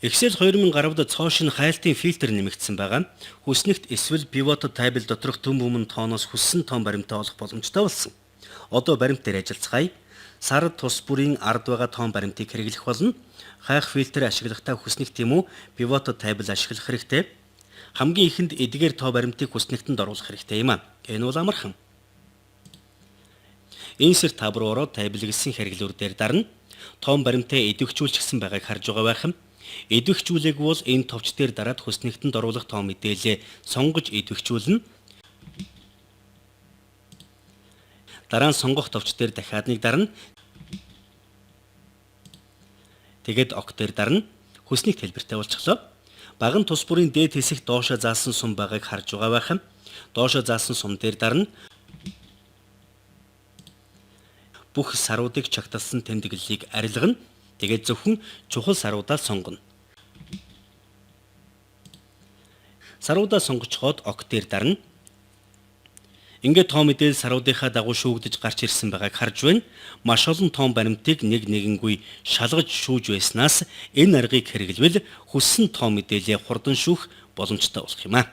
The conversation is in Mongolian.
Excel 2010-д цоо шинэ хайлтын фильтр нэмэгдсэн байгаа. Хүснэгт эсвэл pivot table доторх төм өмнө тооноос хүссэн тоон баримтаа олох боломжтой болсон. Одоо баримт дээр ажиллацгаая. Сар тус бүрийн ард байгаа тоон баримтыг хэрэглэх болно. Хайх фильтр ашиглахдаа хүснэгт тийм үү pivot table ашиглах хэрэгтэй. Хамгийн эхэнд эдгээр тоо баримтыг хүснэгтэнд оруулах хэрэгтэй юм а. Энэ бол амархан. Insert tab руу ороод table гэсэн хэрэглүүр дээр дарна. Тоон баримтаа идэвхжүүлчихсэн байгааг харж байгаа байх юм. Идэвхжүүлээгүй бол энэ товч дээр дараад хүснэгтэнд оруулах тоо мэдээлэлээ сонгож идэвхжүүлнэ. Дараа нь сонгох товч дээр дахиад нэг дарна. Тэгээд OK дээр дарна. Хүснэгт хэлбэртэй болчихлоо. Баган тус бүрийн дээд хэсэгт доошоо заасан сум байгааг харж байгаа байх юм. Доошоо заасан сум дээр дарна. Бүх саруудыг чагталсан тэмдэглэлийг арилгана. Тэгээд зөвхөн чухал саруудаа сонгоно. Саруудаа сонгочхоод OK дээр дарна. Ингээд тоо мэдээлэл саруудынхаа дагуу шүүгдэж гарч ирсэн байгааг харж байна. Маш олон тоон баримтыг нэг нэгэнгүй шалгаж шүүж байснаас энэ аргыг хэрэглэвэл хүссэн тоо мэдээллээ хурдан шүүх боломжтой болох юм а.